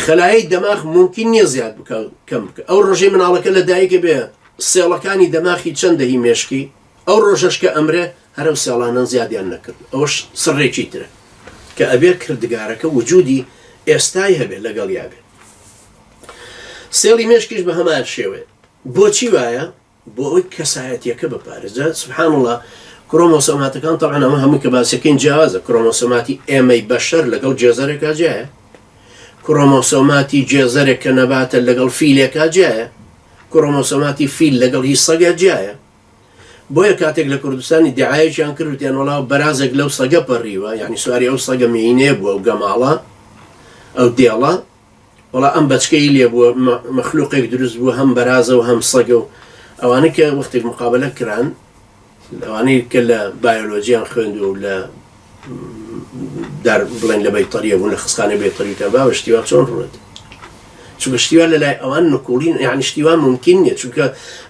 خەلایەی دەماخ مومکین نییە زیاد بکا و کەم بکا. ئەو ڕۆژەی مناڵەکە لە دایک ئەبێ سێڵەکانی دەماخی چەندە هی مێشکی، ئەو ڕۆژەش کە ئەمرێ هەر ئەو سێڵانەن زیادیان نەکردووە. ئەوەش سڕێکی ترە کە ئەبێ کردگارەکە وجودی ئێستای هەبێ لەگەڵیا بێ. سێڵی مێشکیش بە هەمان شێوەیە. بۆچی وایە؟ بۆ ئەوەی کەسایەتیەکە بپارێزێت. جا سبحان اللە کرۆمۆسۆماتەکان تەبعەن ئەمە هەمووی کە باسەکەین جیاوازە کرۆمۆسۆماتی ئێمەی بەشەر لەگەڵ گێزەرێکا جیایە کرۆمۆسۆماتی گێزەرێک کە نەباتە لەگەڵ فیلێکا جیایە کرۆمۆسۆماتی فیل لەگەڵ هی سەگە جیایە بۆیە کاتێک لە کوردستانی دیعاەیەکیان کرد وتیان وەڵا بەرازێک لەو سەگە پەڕیوە یعنی سواری ئەو سەگە مێینەیە بووە ئەو گەماڵە ئەو دێڵە وەڵا ئەم بەچکەی لێ بووە مەخلوقێک دروست بووە هەم بەرازە و هەم سەگە و ئەوانەی کە وەختێک مقابلە کران ئەوانەی کە لە بایۆلۆجیان خوێندووە و لە دار بڵێن لە بەیتەریە بوون لە خستانەی بەیتەری وتیان بابە شتی وا چۆن ڕووت چونکە شتی وا لە لای ئەوان نکوڵین یعنی شتی وا ممکن نییە چونکە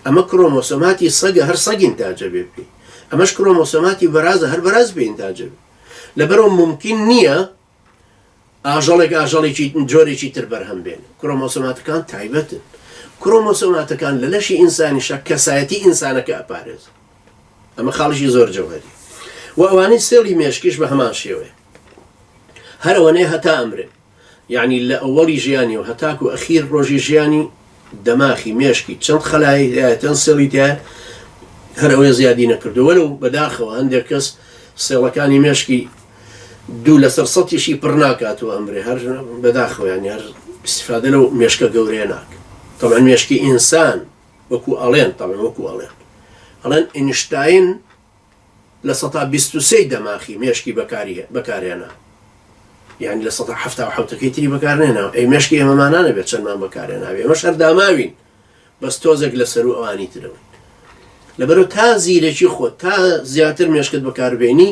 ئەمە کرۆمۆسۆماتی سەگە هەر سەگ ئینتاجە بێ پێی ئەمەش کرۆمۆسۆماتی بەرازە هەر بەراز بێ ئینتاجە بێ لەبەرەوە ممکن نییە ئاژەڵێک ئاژەڵێکی جۆرێکی تر بەرهەم بێنێ. کرۆمۆسۆماتەکان تایبەتن. کرۆمۆسۆماتەکان لە لەشی ئینسانیشا کەسایەتی ئینسانەکە ئەپارێزن. ئەمە خاڵێکی زۆر جەوهەری. و ئەوانەی سێڵی مێشکیش بە هەمان شێوەیە. هەر ئەوەنەیە هەتا ئەمرێ. یعنی لە ئەوەڵی ژیانی و هەتاکو ئەخیر ڕۆژی ژیانی دەماخی مێشکی چەند خەلای تایە چەند سێڵی تایە هەر ئەوەیە زیادی نەکردو وەلو بەداخەوە هەندێک کەس سێڵەکانی مێشکی دوو لەسەر سەتیشی پڕ ناکات و ئەمرێ هەر بەداخەوە یانی هەر ئیستیفادە لەو مێشکە گەورەیە ناکە تەبعەن مێشکی ئینسان وەکو ئەڵێن تەبعەن وەکو ئەڵێن ئەڵێن ئینشتاین 23% دەماخی مێشکی بەکاری بەکارهێنا یعنی 77% تری بەکارنێنا ئەی مێشکی ئێمەمانانە بێت چەندمان بەکارهێناوی ئێمەش هەر داماوین بەس تۆزێک لە سەروو ئەوانی ترەوەن. لەبەرئەوە تا زیرەکی خۆت تا زیاتر مێشکت بەکاربێنی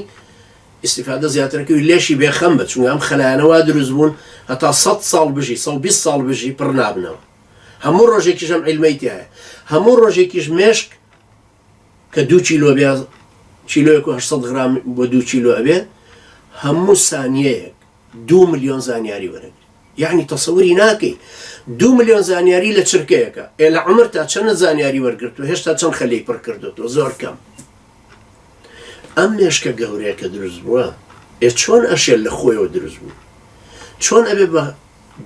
ئیستیفادە زیاترەکەی و لێشی بێخەم بە چونکە ئەم خەلایانە وا دروست بوون هەتا 100 ساڵ بژی 120 ساڵ بژی پڕ نابنەوە هەموو ڕۆژێکیش ئەم عیلمەی تایە هەموو ڕۆژێکیش مێشک کە دوو کیلۆ بێ کیلۆیەک و 800 غرام بۆ دوو کیلۆ ئەبێ هەموو سانیەیەک دوو ملیۆن زانیاری وەرەگری یەعنی تەسەوری ناکەی دوو ملیۆن زانیاری لە چرکەیەکە ئێ لە عومرتا چەند زانیاری وەرگرتووە هێشتا چەند خەلەی پڕ کردوتەوە زۆر کەم ئەم مێشکە گەورەیە کە دروست بووە ئێ چۆن ئەشێ لە خۆیەوە دروست بوو چۆن ئەبێ بە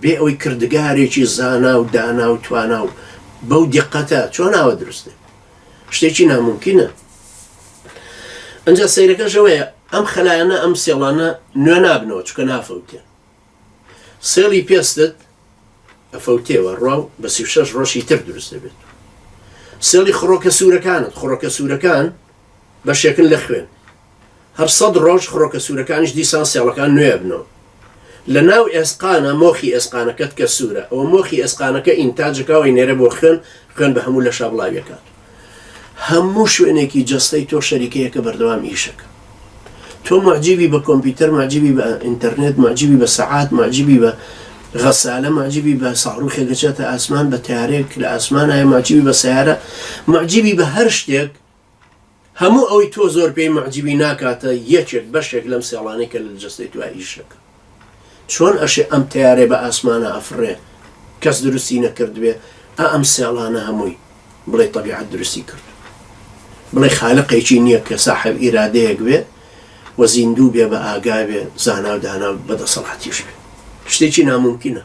بێ ئەوەی کردگارێکی زانا و دانا و توانا و بەو دیقەتە چۆن ئاوە دروستێ شتێکی ناممکنە ئەجا سەیرەکەش ئەوەیە ئەم خەلایانە ئەم سێڵانە نوێ نابنەوە چکە نافەوتێن سێڵی پێستت ئەفەوتێوە ڕوا و بە 36 ڕۆژی تر دروست دەبێت سێڵی خڕۆکە سوورەکانت خڕۆکە سوورەکان بەشێکن لە خوێن هەر سەد ڕۆژ خڕۆکە سوورەکانیش دیسان سێڵەکان نوێ ئەبنەوە. لە ناو ئێسقانە مۆخی ئێسقانەکەت کە سوورە ئەوە مۆخی ئێسقانەکە ئینتاج ئەکا و ئەینێرێ بۆ خوێن، خوێن بە هەموو لەشا بڵاوی ئەکات. هەموو شوێنێکی جەستەی تۆ شەریکەیەکە بەردەوام ئیشەکە. تۆ موعجیبی بە کۆمپیوتەر، موعجیبی بە ئینتەرنێت، موعجیبی بە سەعات، موعجیبی بە غەسالە، موعجیبی بە ساڕوخێک ئەچێتە ئاسمان، بە تەیارەیەک لە ئاسمانایە، موعجیبی بە سەیارە، موعجیبی بە هەر شتێک، هەموو ئەوەی تۆ زۆر پێی موعجیبی ناکاتە یەکێک بەشێک لەم سێڵانەی کە لە جەستەی تۆ ئیشەکە چۆن ئەشێ ئەم تەیارەی بە ئاسمانە ئەفڕێ کەس دروستی نەکردبێ ئا ئەم سێڵانە هەمووی بڵێ تەبیعەت دروستی کرد بڵێ خالقێکی نییە کە ساحب ئیرادەیەک بێ و زیندوو بێ بە ئاگا بێ زانا و دانا و بەدەسەڵاتیش بێ شتێکی ناممکنە.